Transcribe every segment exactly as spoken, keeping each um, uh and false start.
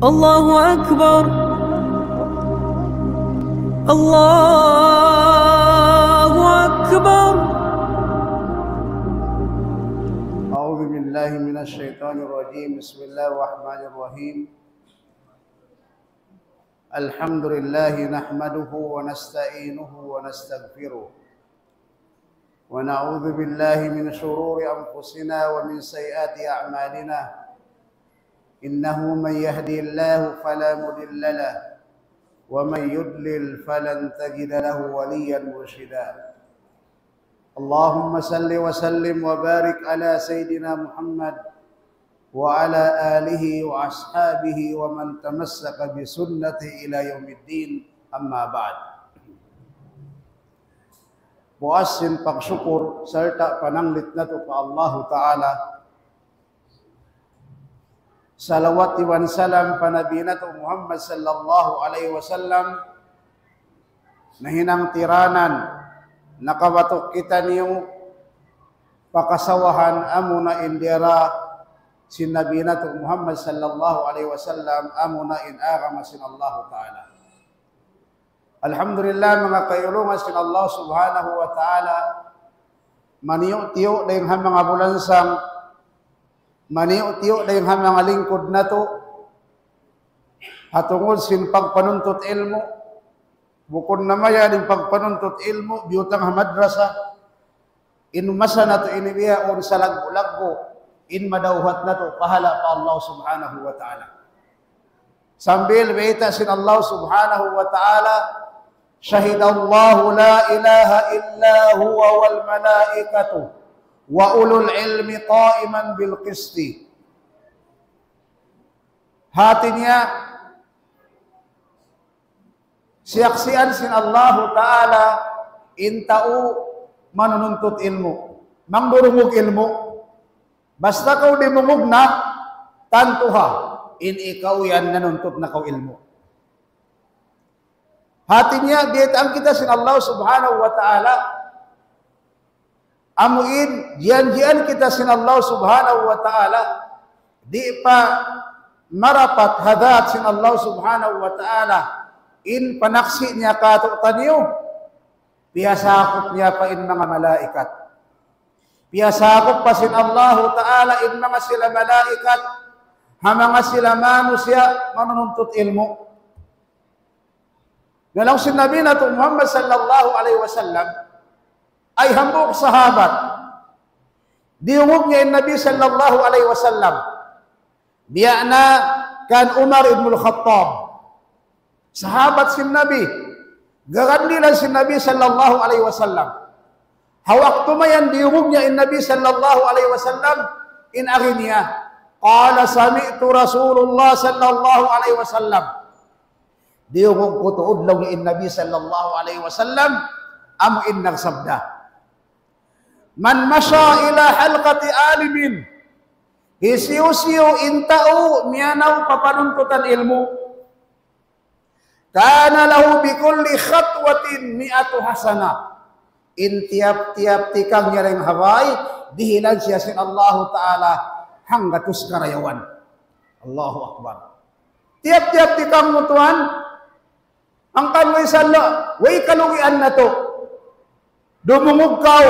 الله أكبر. الله أكبر. أعوذ بالله من الشيطان الرجيم. بسم الله الرحمن الرحيم. الحمد لله نحمده ونستعينه ونستغفره، ونعوذ بالله من شرور أنفسنا ومن سيئات أعمالنا. إنه من يهدي الله فلا مضل له، ومن يضلل فلن تجد له وليا مرشدا. اللهم صل وسلم وبارك على سيدنا محمد وعلى آله وأصحابه ومن تمسك بسنته إلى يوم الدين. أما بعد. Puas sin pagsukur sarta' pananglit natu' pa Allahu Ta'ala. Salawat iban salam pa Nabi natu' Muhammad sallallahu alayhi wasallam. Nahinang tiranan, nakabatuk kitaniyu pa kasawahan amuna in diyara sin Nabi natu' Muhammad sallallahu alayhi wasallam, amuna in agama sin Allahu Ta'ala. Alhamdulillah, manga kaiyulungan sin Allah Subhanahu wa Ta'ala, maniyu-tiyu dayn ha manga bulansang, maniyu-tiyu dayn ha manga lingkud natu', ha tungud sin pagpanuntut ilmu', bukun na mayan in pagpanuntut ilmu', biyutang ha madrasa, in masa natu' ini bihaun salaggu'-laggu', in madawhat natu' pahala' pa Allah Subhanahu wa Ta'ala. Sambil bayta' sin Allah Subhanahu wa Ta'ala, شهد الله لا إله إلا هو والملائكة وأولو العلم قائما بالقسط. Hati niya, siyaksian sin Allahu Ta'ala in tau manununtut ilmu', mangdurungug ilmu'. Basta kaw dimungug na, tantu ha, in ikaw yan nanuntut na kaw ilmu'. Hati niya, biyaytaan kita sin Allah Subhanahu wa Ta'ala, amu in, jiyanjian kita sin Allah Subhanahu wa Ta'ala, di' pa marapat ha dhat sin Allah Subhanahu wa Ta'ala, in panaksi' niya kātu'niyu, piyasakup niya pa in manga malaikat. Piyasakup pa sin Allahu Ta'ala in manga sila malaikat, ha manga sila manusiya' manununtut ilmu'. Laung sin Nabi natu' Muhammad sallallahu alayhi wasallam, ay hambuuk sahabat. Diyungug niya in Nabi sallallahu alayhi wasallam. Biya' na kan Umar ibnul Khattab. Sahabat sin Nabi. Garandilan sin Nabi sallallahu alayhi wasallam. Ha waktu mayan diyungug niya in Nabi sallallahu alayhi wasallam, in agi niya, قال سمعت رسول الله صلى الله عليه وسلم. Diyungug ku tuud laung niya in Nabi sallallahu alayhi wasallam, amu in nagsabda, من مشى إلى حلقة عالم, hisiyu-siyu in tau miyanaw pa panuntutan ilmu', كان له بكل خطوة مائة حسنة. In tiyap-tiyap tikang niya dayn ha bay, dihilan siya sin Allahu Ta'ala hanggatus karayawan. Allahu Akbar. Tiyap-tiyap tikang mu tuwan, hangkan way sala', way kalugian natu'. Dumungug kaw,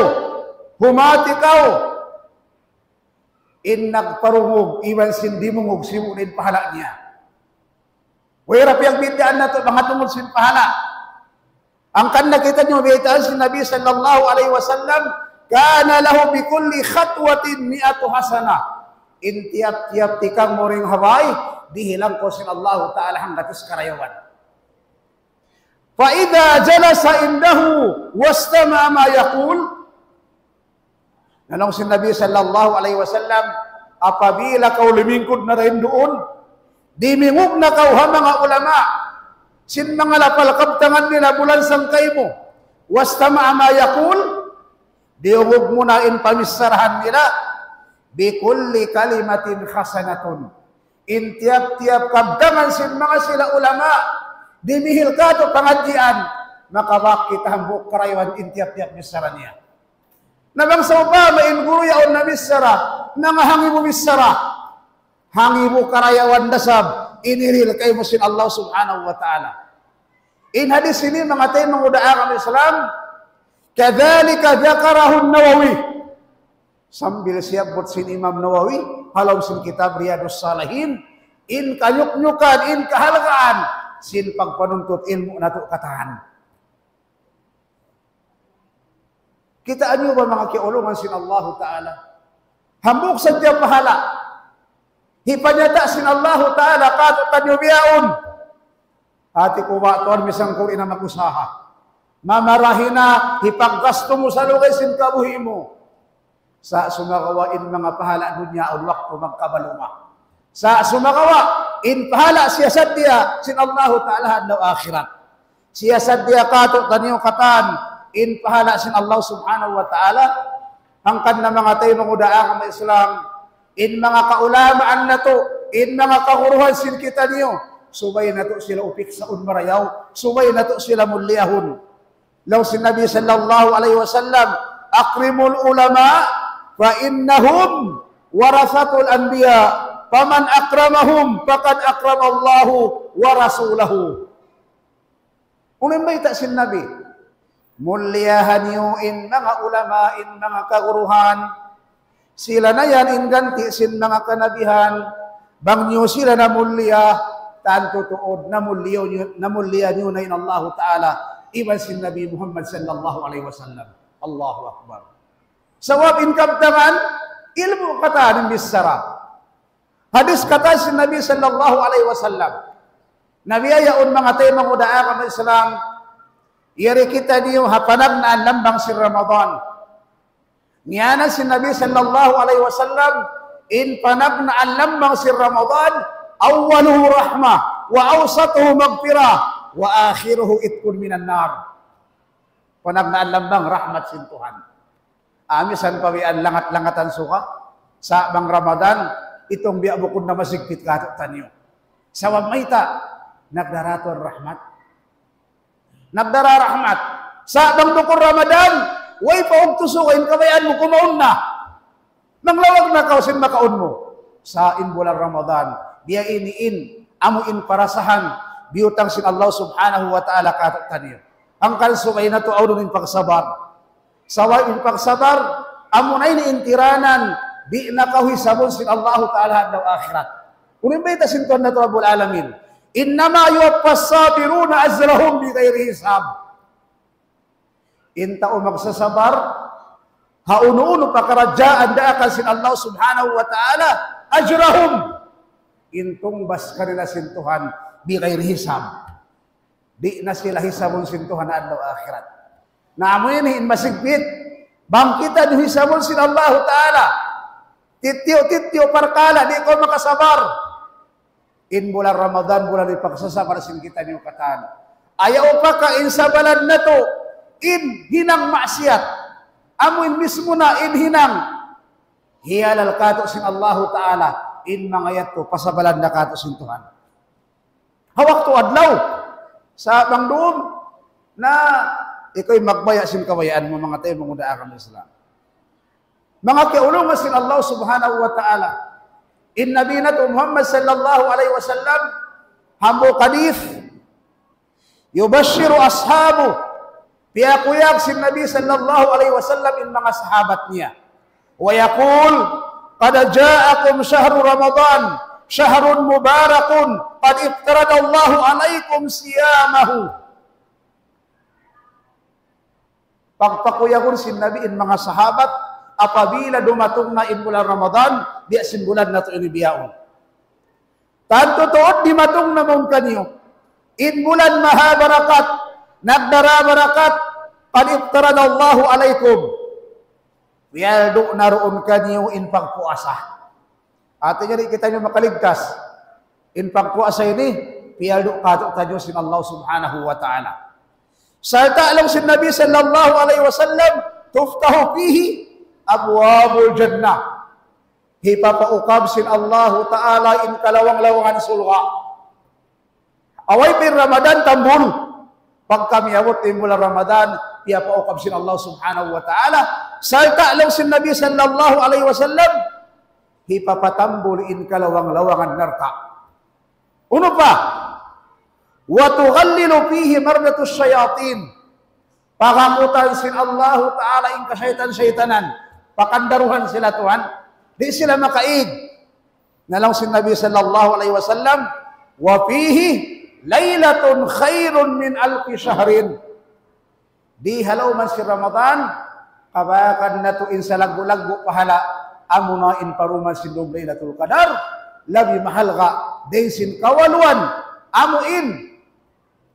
humati kaw, in nagparungug, iban sin dimungug, sibu' da in pahala' niya. Way ra piyagbiddaan natu' bang ha tungud sin pahala'. Hangkan na kitaniyu baytaan sin Nabi sallallahu alayhi wasallam, كان له بكل خطوة مائة حسنة. In tiyap-tiyap tikang mu dayn ha bay, dihilan kaw sin Allahu Ta'ala hanggatus karayawan. فإذا جلس عنده واستمع ما يقول. Laung sin Nabi sallallahu alayhi wasallam, apabila kaw limingkud na dayn duun, dimingug na kaw ha manga ulama, sin manga lapal kabtangan nila bulansang kaymu, واستمع ما يقول, diyungug mu na in pamicharahan nila, بكل كلمة حسنة. In tiyap-tiyap kabtangan sin manga sila ulama, dimihil kātu' pangadjian, makabak kita hambuuk karayawan in tiyap-tiyap bichara niya. Na bang sawpama in guru yaun namichara, manga hangibu bichara, hangibu karayawan da isab, Iniril kaymu sin Allah Subhanahu wa Ta'ala. In hadis ini, manga taymanghud ha agama Islam, كذلك ذكره النووي. Sambil siyabbut sin Imam Nawawi, ha lawm sin kitab Riyadus Salihin, in kanyuknyukan, in kahalgaan sin pagpanuntut ilmu' natu' katan. Kitaa niyu ba, manga kiyaulungan sin Allahu Ta'ala? Hambuuk sadja pahala' hipanyata' sin Allahu Ta'ala kātu'niyu bihaun. Hāti ku ba, tuwan, misan kaw di' na mag-usaha. Mamarahi na, hipaggastu mu sa lugay sin kabuhi' mu. Sa' sumagawa' in manga pahala' dunya yaun waktu magkabaluma. Sa' sumagawa' in pahala' siyasaddiya sin Allahu Ta'ala ha adlaw akhirat. Siyasaddiya kātu'niyu katan in pahala' sin Allah Subhanahu wa Ta'ala. Hangkan na, manga taymanghud ha agama Islam, in manga kaulamaan natu', in manga kaguruhan sin kitaniyu, subay natu' sila upiksaun marayaw, subay natu' sila mulliyahun. Laung sin Nabi sallallahu alayhi wasallam, أكرموا العلماء فإنهم ورثة الأنبياء فمن أكرمهم فقد أكرم الله ورسوله. Unu in bayta' sin Nabi? Mulliyahan niyu in manga ulama, in manga kaguruhan. Sila na yan in ganti' sin manga kanabihan. Bang niyu sila namulliya, tantu tuud namulliya niyu, namulliya niyu na in Allahu Ta'ala iban sin Nabi Muhammad sallallahu alayhi wasallam. Allahu Akbar. Sabab in kabtangan, ilmu' katan in bichara. Hadis katan sin Nabi sallallahu alayhi wasallam. Na biya' yaun, manga taymanghud ha agama Islam, yari kitaniyu ha panagnaan lambang sin Ramadan. Ngiyanan sin Nabi sallallahu alayhi wasallam, in panagnaan lambang sin Ramadan, أوله رحمة وأوسطه مغفرة وآخره عتق من النار. Panagnaan lambang rahmat sin Tuhan. Amu in misan pa biya' langat-langatan suga. Sa' bang Ramadan, itung biya' bukun na masigpit kātu'niyu. Sabab mayta', nagdara tuud rahmat. Nagdara rahmat. Sa' bang bukun Ramadan, way pa ugtu suga in kabayaan mu kumaun na. Manglawag na kaw sin makaun mu. Sa' in bulan Ramadan, biya' ini in, amu in parasahan, biyutang sin Allah Subhanahu wa Ta'ala kātu'niyu. Hangkan subay natu' awnun in pagsabar. Sabab in pagsabar, amuna ini in tiranan, di' na kaw hisabun sin Allahu Ta'ala ha adlaw akhirat. Unu in bayta' sin Tuhan natu' Rabbul Alamin? إنما يوفى الصابرون أجرهم بغير حساب. In tau magsasabar, ha unu-unu pakaradjaan daakan sin Allah Subhanahu wa Ta'ala, أجرهم. In tungbas kanila sin Tuhan, بغير حساب. Di' na sila hisabun sin Tuhan ha adlaw akhirat. Na amu ini in masigpit, bang kitaniyu hisabun sin Allahu Ta'ala. Titiyu-titiyu parkala', di' kaw makasabar. In bulan Ramadan, bulan in pagsasabar sin kitaniyu katan. Ayaw pa ka in sabalan natu', in hinang maksiyat. Amu in mismu na in hinang hiyalal kātu' sin Allahu Ta'ala, in manga yadtu pasabalan na kātu' sin Tuhan. Ha waktu adlaw, sa' bang duun, na ikaw in magbaya' sin kabayaan mu, manga taymanghud ha agama Islam. Manga kiyaulungan sin Allah Subhanahu wa Ta'ala, in Nabi natu' Muhammad sallallahu alayhi wasallam, hambuuk hadith, يبشر أصحابه. Piyakuyag sin Nabi sallallahu alayhi wasallam in manga sahabat niya. ويقول: قد جاءكم شهر رمضان، شهر مبارك، قد افترض الله عليكم صيامه. Pagpakuyagun sin Nabi in manga sahabat, apabila dumatung na in bulan Ramadan, biya' sin bulan natu' ini bihaun. Tantu tuud dimatung na mawn kaniyu in bulan maha barakat, nagdara barakat, قد افترض الله عليكم. Piyaldu' na duun kaniyu in pagpuasa. Hāti niya di' kitaniyu makaligtas. In pagpuasa ini, piyaldu' kātu'niyu sin Allah Subhanahu wa Ta'ala. Sarta' laung sin Nabi sallallahu alayhi wasallam, تفتح فيه أبواب الجنة. Hipapaukab sin Allahu Ta'ala in kalawang-lawangan surga'. Way pa in Ramadan tambul. Pagka miyabut in bulan Ramadan, piyapaukab sin Allah Subhanahu wa Ta'ala. Sarta' laung sin Nabi sallallahu alayhi wasallam, hipapatambul in kalawang-lawangan narka'. Unu pa? وتغلظ فيه مردة الشياطين. Paghamutan sin Allahu Ta'ala in kasaytan-saytanan. Pakandaruhan sila, tuwan. Di' sila makaig. Na laung sin Nabi sallallahu alayhi wasallam, وفيه ليلة خير من ألف شهر. Di' ha lawm sin Ramadan, kabakan natu' in salaggu'-laggu' pahala', amuna in pa dum sin Laylatul Qadar, labi mahalga', dayn sin kawaluan, amu in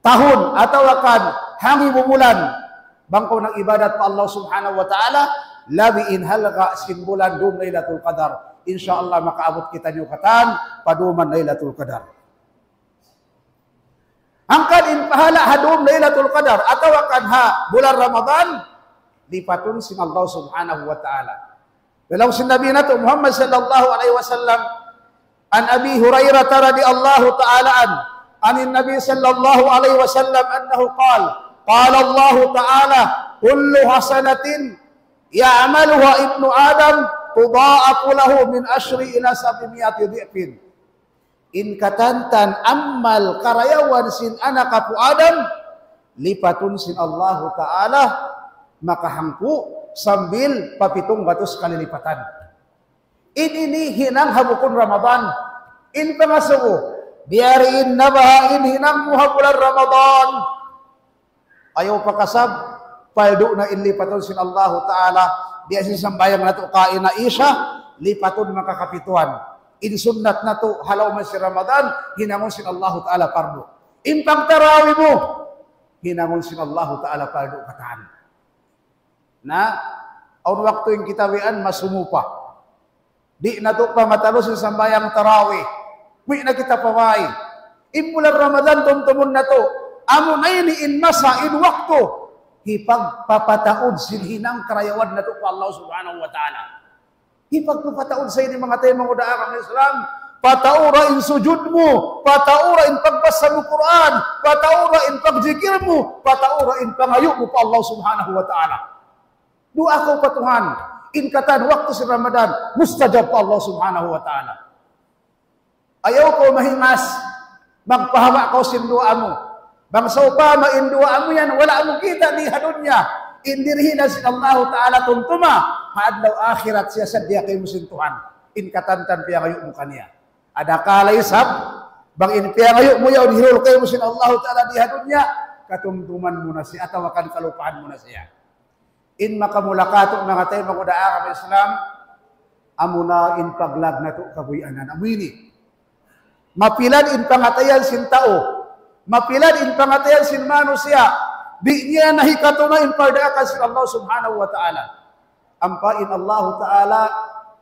tahun atawa kan hangibu bulan, bang kaw nag-ibadat pa Allah Subhanahu wa Ta'ala, labi in halga' sin bulan dum Laylatul Qadar. Insya Allah makaabut kitaniyu katan, pa dum Laylatul Qadar. Hangkan in pahala' ha dum Laylatul Qadar, atawa kan ha bulan Ramadan, lipatun sin Allah Subhanahu wa Ta'ala. Laung sin Nabi natu' Muhammad sallallahu alayhi wasallam, عن أبي هريرة رضي الله تعالى عنه عن النبي صلى الله عليه وسلم أنه قال: قال الله تعالى: كل حسنة يعملها ابن آدم تضاعف له من عشر إلى سبعمائة ضعف. In katantan amal karayawan sin anak apu' Adam, lipatun sin Allahu Ta'ala makahangpu' sambil pa pitung gatus kalilipatan. In ini hinang ha bukun Ramadan. In pangasubu, biya' diin na baha' in hinang mu ha bulan Ramadan. Ayaw pa kasab, paldu na in lipatun sin Allahu Ta'ala, biya' sin sambahayang natu' kaina Isha, lipatun makakapituan. In sunnat natu', ha lawm sin Ramadan, hinangun sin Allahu Ta'ala pardu. In pagtarawi mu, hinangun sin Allahu Ta'ala pardu katan. Na, awn waktu in kita wi'an masumu pa. Di' natu' pa matalus in sambahayang tarawih. Muwi' na kita pa bāy. In bulan Ramadan tumtumun natu'. Amu na ini in masa, in waktu. Hipagpapataud sin hinang karayawan natu' pa Allah Subhanahu wa Ta'ala. Hipagpapataud sa ini manga taymanghud ha agama Islam. Pataura in sujud mu, pataura in pagbasa mu Qur'an, pataura in pagjikil mu, pataura in pangayu' mu pa Allah Subhanahu wa Ta'ala. Duwaa kaw pa Tuhan, in katan waktu sin Ramadan, mustajab pa Allah Subhanahu wa Ta'ala. Ayaw kaw mahingas, magpahaba' kaw sin duwaa mu. Bang sawpama in duwaa mu yan, wala' mu kita' di ha dunya, in dirihilan sin Allahu Ta'ala tumtuma, ha adlaw akhirat siya sadja kaymu sin Tuhan. In katantan piyangayu' mu kaniya. Adakala isab, bang in piyangayu' mu yaun hirul kaymu sin Allahu Ta'ala di ha dunya, katumtuman mu na siya, atawa kan kalupahan mu na siya. In makamula katu' manga taymanghud ha agama Islam, amuna in paglag natu' kabuhianan. Amu ini. Mapilad in pangatayan sin tau. Mapilad in pangatayan sin manusiya'. Di' niya na hikatuna in pardaakan sin Allah Subhanahu wa Ta'ala. Ampa in Allahu Ta'ala,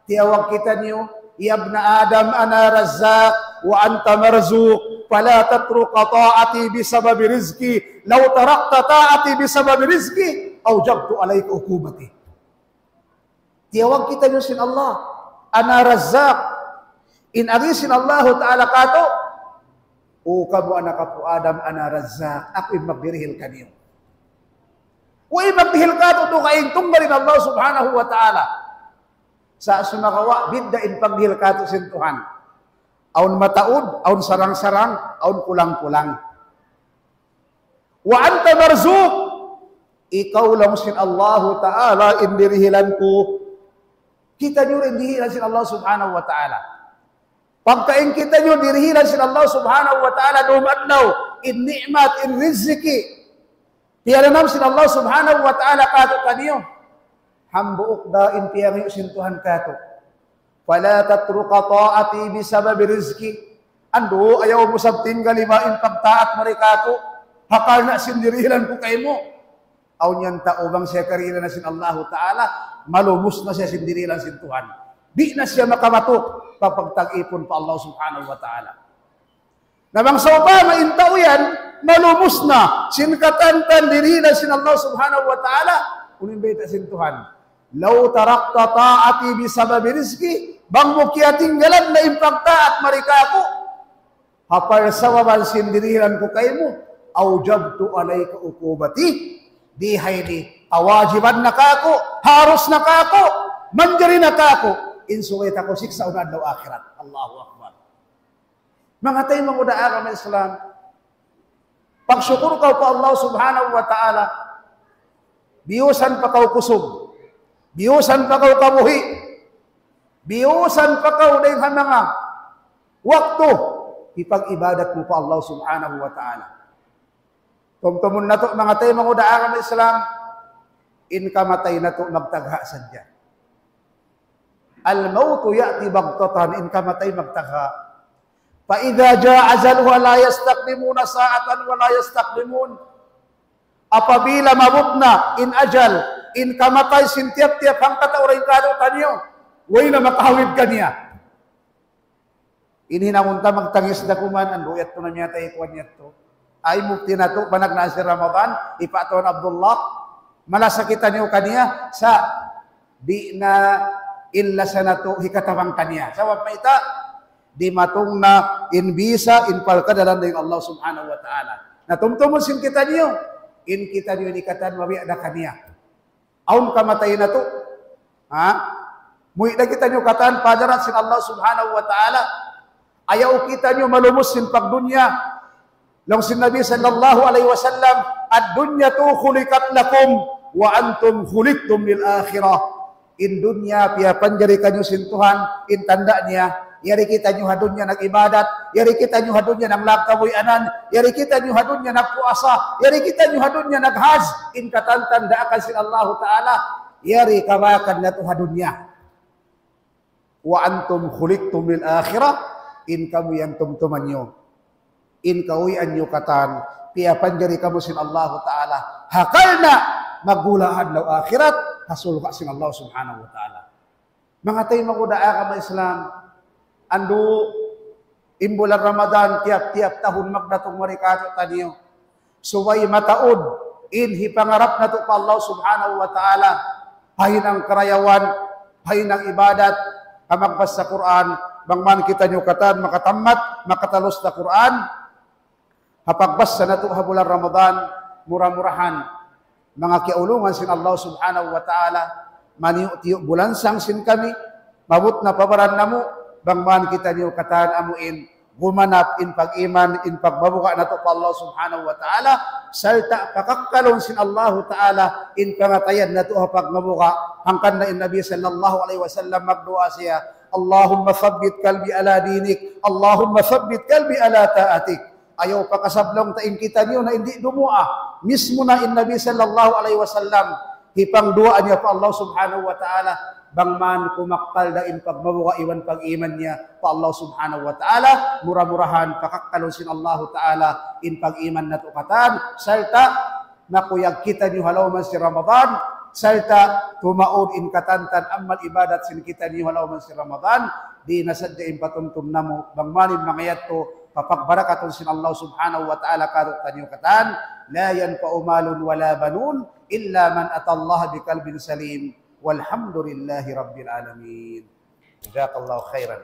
tiyawag kitaniyu, يا ابن آدم أنا رزاق وأنت مرزوق فلا تترك طاعتي بسبب رزقي، لو تركت طاعتي بسبب رزقي أوجبت عليك عقوبتي. Tiyawag kitaniyu sin Allah, أنا رزاق. In agi sin Allahu Ta'ala katu', O kamu anak apu' Adam, أنا رزاق. Aku in magdirihil kaniyu. Way magdihil katu' dugaing tunggal in Allah Subhanahu wa Ta'ala. Sa' sumagawa', bidda' in pagdihil katu' sin Tuhan. Awn mataud, awn sarang-sarang, awn kulang-kulang. وأنت مرزوق. Ikaw laung sin Allahu Ta'ala in dirihilan ku. Kitaniyu in dirihilan sin Allah Subhanahu wa Ta'ala. Pagka in kitaniyu dirihilan sin Allah Subhanahu wa Ta'ala dum adlaw, in ni'mat, in rizki, piyananam sin Allah Subhanahu wa Ta'ala katu' kaniyu. Hambuuk da in piyangayu' sin Tuhan katu'. فلا تترك طاعتي بسبب رزقي. Andu', ayaw mu sab tinggali ba in pagtaat mari kāku', ha karna' sin dirihilan ku kaymu. Awn yan tau bang siya karihilan na sin Allahu Ta'ala, malumus na siya sin dirihilan sin Tuhan. Di' na siya makabatuk pa pagtag-ipun pa Allah Subhanahu wa Ta'ala. Na bang sawpama in tau yan, malumus na sin katantan dirihilan sin Allah Subhanahu wa Ta'ala, unu in bayta' sin Tuhan? لو تركت طاعتي بسبب رزقي, bang mu kiyatinggalan na in pagtaat mari kāku', ha parsababan sin dirihilan ku kaymu, أوجبت عليك عقوبتي, di ha ini, kawajiban na kāku', harus na kāku', manjari na kāku', in subay ta kaw siksaun adlaw akhirat. Allahu Akbar. Manga taymanghud ha agama Islam, pagsukur kaw pa Allah Subhanahu wa Ta'ala, biyusan pa kaw kusug, biyusan pa kaw kabuhi', biyusan pa kaw dayn ha manga waktu, hipag-ibadat mu pa Allah Subhanahu wa Ta'ala. Tumtumun natu', manga taymanghud ha agama Islam, in kamatay natu' magtagha' sadja. الموت يأتي بغتة, in kamatay magtagha'. فإذا جاء أجلها لا يستقدمون ساعة ولا يستقدمون. Apabila maabut na in ajal, in kamatay sin tiyap-tiyap hangkatau dayn kātu'niyu, way na makahawid kaniya. In hinangun ta magtangis da kuman, andu' yadtu na miyatay kuwan yadtu. Ay, mufti natu', panagna' sin Ramadan, hi Pa' Tuan Abdullah, malasa kitaniyu kaniya, sa' di' na in lasa natu' hikatabang kaniya. Sabab mayta', dimatung na in bisa, in palkadalan dayn Allah Subhanahu wa Ta'ala. Na tumtumun sin kitaniyu, in kitaniyu ini katan mabiya' da kaniya. Awn kamatay natu'. Ha? Muwi' da kitaniyu katan pa hadarat sin Allah Subhanahu wa Ta'ala. Ayaw kitaniyu malubus sin pagdunya. Laung sin Nabi sallallahu alayhi wasallam, الدنيا خلقت لكم وأنتم خلقتم للآخرة. In dunya piyapanjari kaniyu sin Tuhan, in tanda' niya, yari kitaniyu ha dunya nag-ibadat, yari kitaniyu ha dunya nanglāg kabuhianan, yari kitaniyu ha dunya nagpuasa, yari kitaniyu ha dunya naghajj, in katan tandaakan sin Allahu Ta'ala, yari kabayakan natu' ha dunya. وأنتم خلقتم للآخرة, in kamu yan tumtuman niyu. In kawian niyu katan, piyapanjari kamu sin Allahu Ta'ala. Hakal na, maghula' adlaw akhirat, ha surga' sin Allah Subhanahu wa Ta'ala. Manga taymanghud ha agama Islam, andu' in bulan Ramadan, tiyap-tiyap tahun magdatung mari kātu'niyu. Subay mataud in hipangarap natu' pa Allah Subhanahu wa Ta'ala, ha hinang karayawan, ha hinang ibadat, ha magbasa Qur'an, bang man kitaniyu katan makatammat, makatalus ta Qur'an, ha pagbasa natu' ha bulan Ramadan, mura-murahan, manga kiyaulungan sin Allah Subhanahu wa Ta'ala, maniyu'-tiyu' bulansang sin kami, maabut na pa baran namu', bang man kitaniyu katan amu in gumanap in pag-iman, in pagmabuga' natu' pa Allah Subhanahu wa Ta'ala, sarta' pakakkalun sin Allahu Ta'ala in pangatayan natu' ha pagmabuga'. Hangkan na in Nabi sallallahu alayhi wasallam magduwaa siya, اللهم ثبت قلبي على دينك، اللهم ثبت قلبي على طاعتك. Ayaw pakasablung ta in kitaniyu na di' dumuwaa. Mismu na in Nabi sallallahu alayhi wasallam, hipangduwaa niya pa Allah Subhanahu wa Ta'ala, bang man kumakkal da in pagmabuga' iban pag-iman niya pa Allah Subhanahu wa Ta'ala, mura-murahan pakakkalun sin Allahu Ta'ala in pag-iman natu' katan, sarta' makuyag kitaniyu ha lawm sin Ramadan, sarta' tumaud in katantan amal ibadat sin kitaniyu ha lawm sin Ramadan, di' na sadja in patumtum namu', bang man in manga yadtu, papagbarakatun sin Allah Subhanahu wa Ta'ala kātu'niyu katan, لا ينفع مال ولا بنون إلا من أتى الله بقلب سليم. والحمد لله رب العالمين. جزاك الله خيرا.